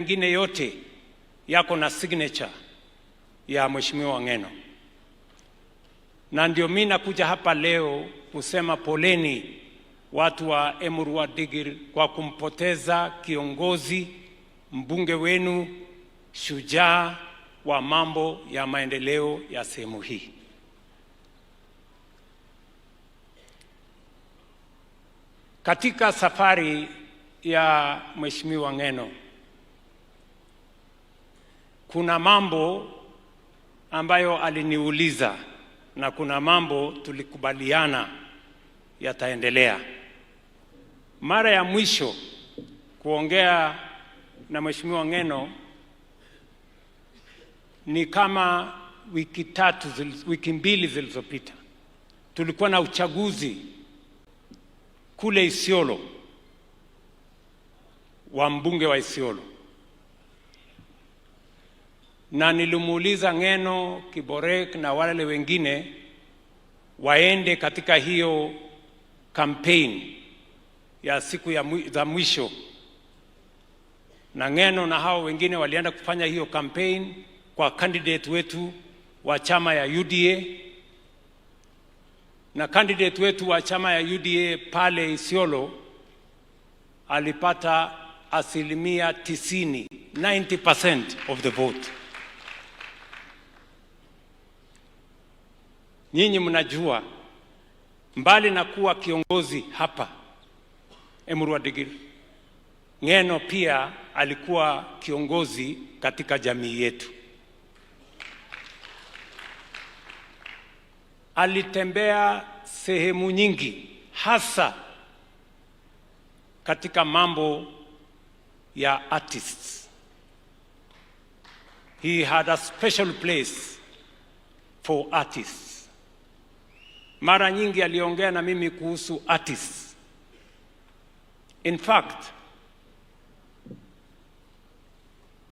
Mengine yote yako na signature ya Mheshimiwa Ng'eno, na ndio mimi nakuja hapa leo kusema poleni watu wa Emurua Dikirr kwa kumpoteza kiongozi, mbunge wenu shujaa wa mambo ya maendeleo ya sehemu hii. Katika safari ya Mheshimiwa Ng'eno kuna mambo ambayo aliniuliza na kuna mambo tulikubaliana yataendelea. Mara ya mwisho kuongea na Mheshimiwa Ng'eno ni kama wiki tatu, wiki mbili zilizopita. Tulikuwa na uchaguzi kule Isiolo wa mbunge wa Isiolo, na nilimuuliza Ng'eno, Kiborek na wale wengine waende katika hiyo campaign ya siku za mwisho, na Ng'eno na hao wengine walienda kufanya hiyo campaign kwa candidate wetu wa chama ya UDA, na candidate wetu wa chama ya UDA pale Isiolo alipata 90%, 90% of the vote. Nyinyi mnajua mbali na kuwa kiongozi hapa Emurua Dikirr, Ng'eno pia alikuwa kiongozi katika jamii yetu. Alitembea sehemu nyingi, hasa katika mambo ya artists. He had a special place for artists. Mara nyingi aliongea na mimi kuhusu artists. In fact,